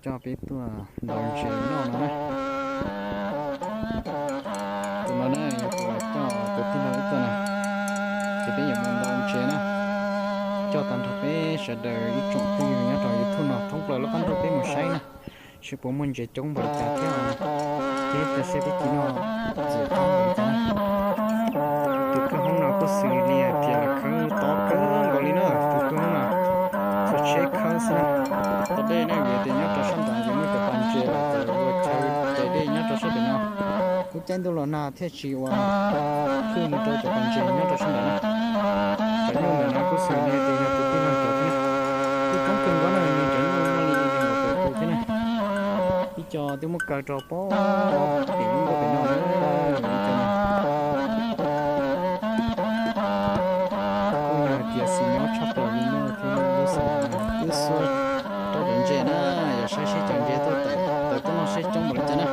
Coj peb tuaj ntaus ntses noj no na. Tus no na yog tus coj tus tij laug ib tuaj na, ces peb yuav mus ntaus ntses na, coj tag nrho peb sawv daws ib tsoom phooj ywg nyob rau YouTube no thoob plaws lub qab ntuj peb mus saib na, seb puas muaj ntses coob npaum li cas thiab. Peb tab sis peb cia li no ntses coob npaum li cas na. Tus kwj hoob no kuj xws li hais tias los khawb tob kawg nkaus li na, tus kwj hoob no txhua tsheb khawb xwb na. Tau dej na, vim tias nyob rau sab nrad ces muaj cov pas ntses lawm ces ua chaw cais dej nyob rau sab pem no. Lub caij ntuj los nag thiaj tsis ua hwj mus rau cov pas ntses nyob rau sab nrad na. Cov nyuj ntawm no kuj xws li tias yog tus tij laug cov thiab. Kuj coob kawg nkaus na, nws cov nyuj muaj li nees nkaum tawm tus thiab na. Ib co twb muab kaw rau pem lub nkuaj pem no na, ib co no. Kuj yog hais tias xis nyob tshaj plaws li no thiab, lub xav twb xuab rau cov ntses na, yog saib seb cov ntses tuaj tawm tuaj noj seb coob npaum li cas na.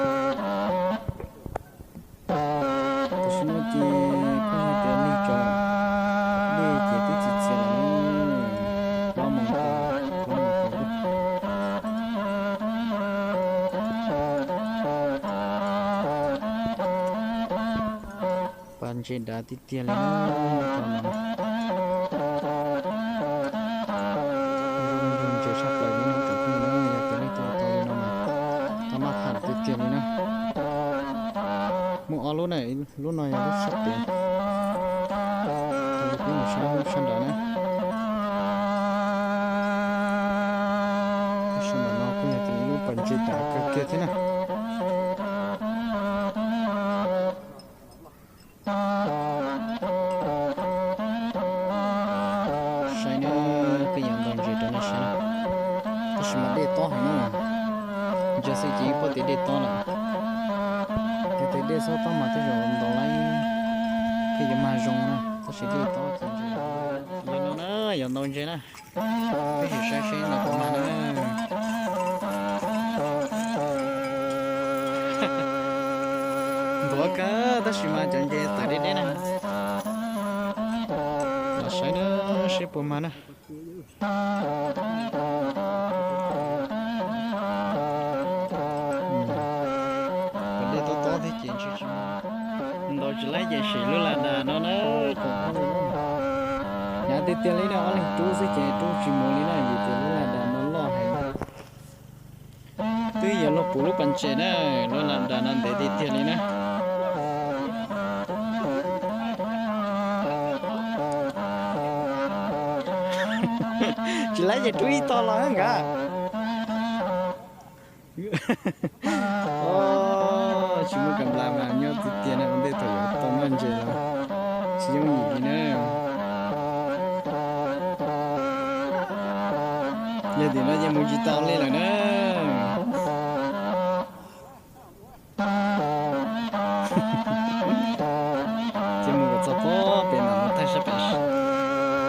Tam sim no ces kuj yog tias neg tsaus, dej ces twb txias txias lawm, plaub moos tau, plaub moos tau. Pas ntses dav tiag tiag li na, ntses tshaj plaws li no, tsoom phooj ywg na, yog tias nej tuaj tau li no mas tau maj tham tiag tiag li na. Muaj ob lub na, lub no yog lub sab pem, peb mus saib lub sab nrad na. Lub sab nrad no kuj yog tias ib lub pas ntses dav kawg kiag thiab na. Saib na, peb yuav ntaus ntses rau nej saib na. Tab sis mas dej tob heev na, ntsia xwb ces yeej paub tias dej tob lawm. Yog tias dej txhob tob mas tej zaum ntaus laib thiaj yuav mag zoo na, tab sis dej tob ces ntses li no na, yuav ntaus ntses na. Peb sim saib seb ntaus puas mag na. Ntuav kawg tab sis mas cov ntses tawm deb deb na. Los saib na, seb puas mag na. Dej tob tob thiab ces ntaus tsis laib ces sim lub la das no na. Hnyav tiag tiag li na, ob leeg rub xwb ces rub tsis mus li na, vim tias lub la das no loj heev. Twb yuav luag puv lub pas ntses na, lub la das no ntev tiag tiag li na. Tsis laib ces rub ib tog los nkawd. Tsis muaj kas nplas mas nyob tiag tiag na, ua ntej thaum yuav tau noj ntses los tsis yooj yim li na. Yog tim no ces mus tsis tau li lawm na. Ces mus kom txog pob pem no mus thaij sab pem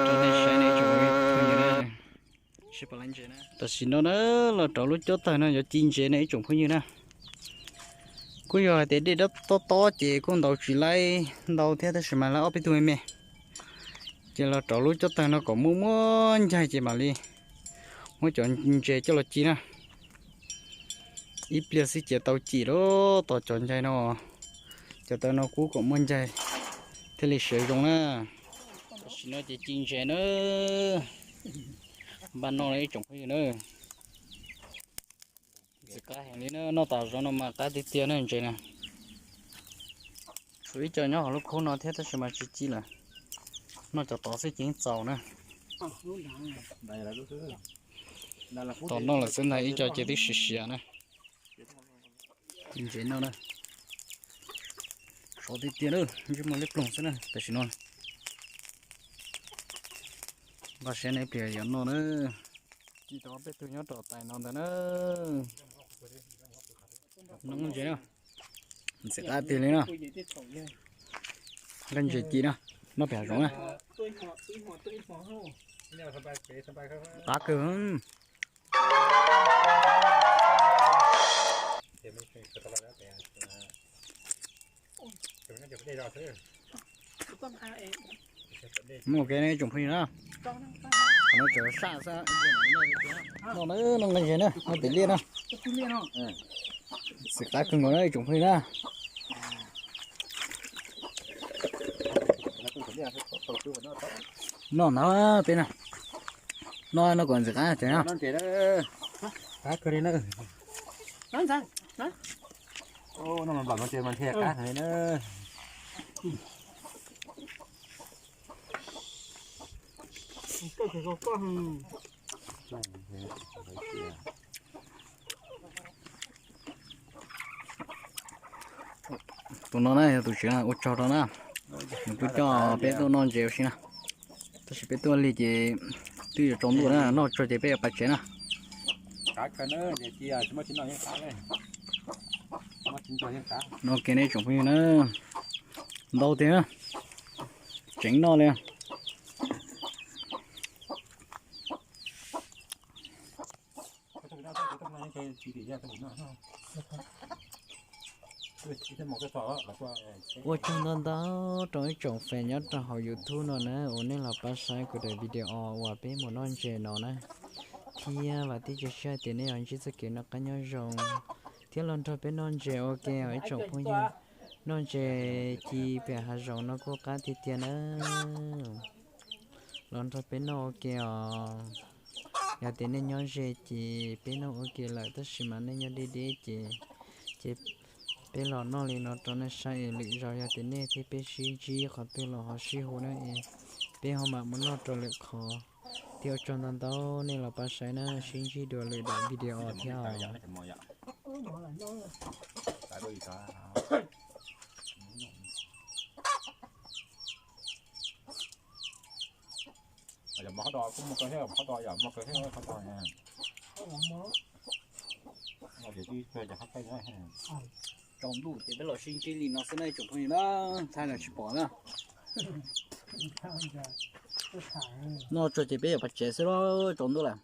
rau nej saib ne tsoom phooj ywg na. Tam sim no na, los rau lub cob tawg no yuav ci ntses na ib tsoom phooj ywg na. Kuj yog hais tias dej tob tob ces kuj ntaus tsis laib ntau thiab tab sis mas lawv ob peb tug me me. Ces los rau lub cob tawg no kom muaj muaj ncaig ces mam li muab cov ntses coj los ci na. Ib pliag xwb ces tau ci lawm, tos cov ncaig no, cov tawg no kub kom muaj ncaig thiaj li siav zoo na. Tam sim no ces ci ntses na, npaj noj li ib tsoom phooj ywg na. Ntxim qab heev li na, noj tas zov no mas qab tiag tiag na ntses na. Tshuav ib co nyob hauv lub khub no thiab tab sis mas tsis ci lawm, noj cov tod xwb ces yeej txaus na. Tos noj lawm xwb ntag, ib co ces twb siav siav na. Ci ntses noj na. Sov tiag tiag na, ntsej muag liab ploog xwb na tam sim no. Npaj siab ne pliag yuav noj na. Ci tau ob peb tug nyob rau tais no ntag na. Noj ntses na, ntxim qab tiag li na. Nqaij ntses ci na, noj pem hav zoov na. Qab kawg. Muaj kev ne tsoom phooj ywg na. Qhov no tseem saj xwb. Noj na, noj nqaij ntses na, noj pem liaj na. Xim qab kawg nkaus na ib tsoom phooj ywg na. Noj ntag peb na. Noj no kom ntxim qab tiag na. Tus no na yog tus tswv ua tsaug rau na, nws twb coj peb tuaj noj ntses ua si na. Tab sis peb tuaj lig ces twb yuav tsaus ntuj na, noj tsuag ces peb yuav pais tsev na. No ke nej tsoom phooj ywg na, ntau tiag, tseev noj li. Ua tsaug ntau ntau rau ib tsoom fans nyob rau hauv YouTube no na uas nej los pab saib kuv daim video uas peb mus noj ntses no na. Thiab vam thiab cia siab hais tias nej yuav ntsib txoj kev noj qab nyob zoo thiab los nrog peb noj ntses ua ke os ib tsoom phooj ywg. Noj ntses ci pem hav zoov no kuj qab tiag tiag na. Los nrog peb noj ua ke os. Yog tias nej nyob ze ces peb noj ua ke lawm, tab sis mas nej nyob deb deb ces, ces peb los noj li no rau nej saib es lwm zaus yog tias nej thiab peb sib ntsib qhov twg los ho sib hu na es peb ho mam mus noj rau lwm qhov. Thiab ua tsaug ntau ntau nej los pab saib na, sib ntsib dua lwm daim video thiab os. Tsaus ntuj ces peb los sib ntsib li no xwb na tsoom phooj ywg na, ntshai los tsis pom na. Noj tsuag ces peb yuav pais tsev xwb lauj, tsaus ntuj lawm.